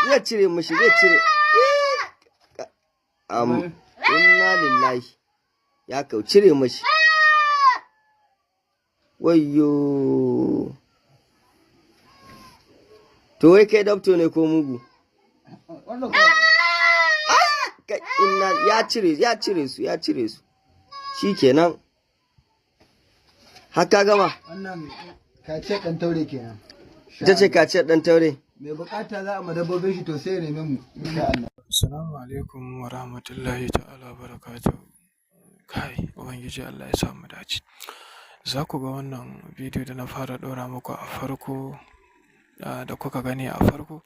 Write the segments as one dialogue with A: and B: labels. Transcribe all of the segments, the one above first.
A: Zai cire mishi, zai cire. Inna lillahi, ya kau cire mishi. Wayyo, to wai kai doctor ne ko mugu?
B: Wannan
A: Kai, inna, ya cire, ya cire su, ya cire su. Shikenan, haka gama.
B: Wannan kaciyar ɗan taure kenan.
A: Ita ce kaciyar ɗan taure.
B: Mai bukata za a ma dabbobin shi, to sai ya neme mu, insha Allah.
C: Assalamu alaikum wa rahmatullahi ta'ala barakatuhu. Kai, Ubangiji Allah ya sa mu dace. Za ku ga wannan bidiyo da na fara ɗora muku a farko, da kuka gani a farko.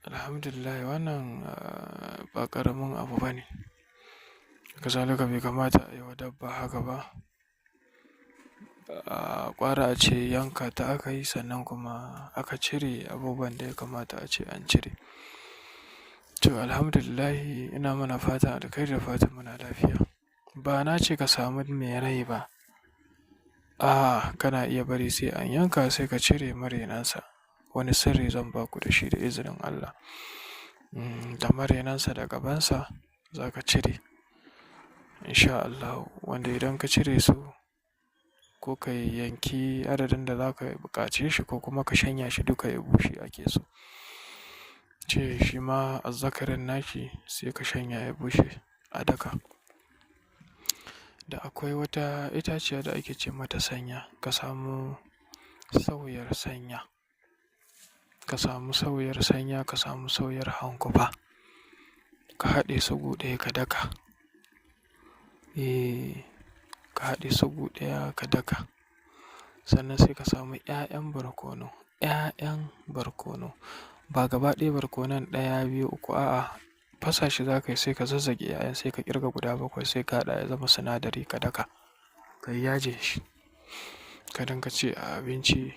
C: Alhamdulillah, wannan ba ƙaramin abu ba ne. Kazalika bai kamata a yi wa dabba haka ba. Ƙwara a ce yanka ta aka yi, sannan kuma aka cire abubuwan da ya kamata a ce an cire. To, alhamdulillahi, ina mana fatan alkhairi da fatan muna lafiya. Ba na ce ka samu mai rai ba. A'a, kana iya bari sai an yanka, sai ka cire marainansa. Wani sirri zan ba ku da shi da izinin Allah. Da marainansa da gabansa za ka cire. In sha Allahu, wanda idan ka cire su, ko ka yanki adadin da za ka buƙace shi, ko kuma ka shanya shi duka ya bushe ake so. Ce shi ma azzakarin nashi sai ka shanya ya bushe a daka. Da akwai wata itaciya da ake ce mata sanya, ka samu sauyar sanya. Ka samu sauyar sanya, ka samu sauyar hankufa. Ka haɗe su gu ɗaya ka daka. Eh, ka haɗe su gu ɗaya ka daka. Sannan sai ka samu 'ya'yan barkono, 'ya'yan barkono. Ba gaba ɗaya barkonon ɗaya, biyu, uku, a'a. Fasa shi za ka yi, sai ka zazzage 'ya'yan, sai ka ƙirga guda bakwai, sai ka haɗa ya zama sinadari, ka daka. Ka yi yajin shi. Ka dinga ci a abinci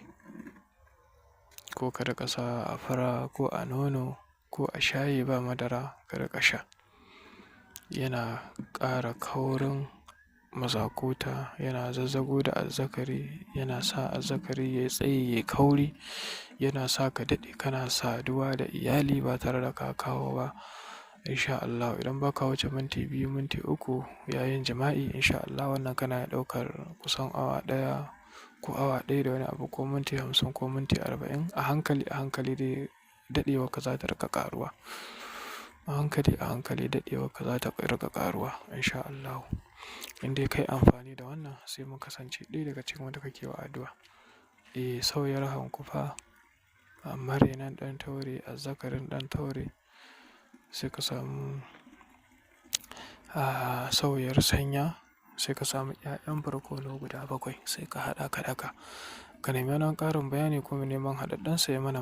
C: ko ka riƙa sawa a fura ko a nono ko a shayi ba madara ka riƙa sha. Yana ƙara kaurin mazakuta, yana zazzago da azzakari, yana sa azzakari yayi tsayi, yayi kauri, yana sa ka daɗe kana saduwa da iyali ba tare da ka kawo ba. In sha Allahu, idan ba ka wuce minti 2, minti 3 yayin jima'i, in sha Allah wannan kana iya ɗaukar kusan awa ɗaya ko awa ɗaya da wani abu, ko minti 50 ko minti 40. A hankali a hankali dai daɗewarka za ta riƙa ƙaruwa. A hankali a hankali daɗewarka za ta riƙa ƙaruwa, in sha Allahu. In dai ka yi amfani da wannan, sai mun kasance ɗaya daga cikin wanda kake wa addu'a. Eh, sauyar hankufa, marainan ɗan taure, azzakarin ɗan taure, sai ka samu sauyar sanya, sai ka samu 'ya'yan barkono guda bakwai, sai ka haɗa ka daka. Ka nemi wani ƙarin bayani ko neman haɗaɗɗen sa, ya mana.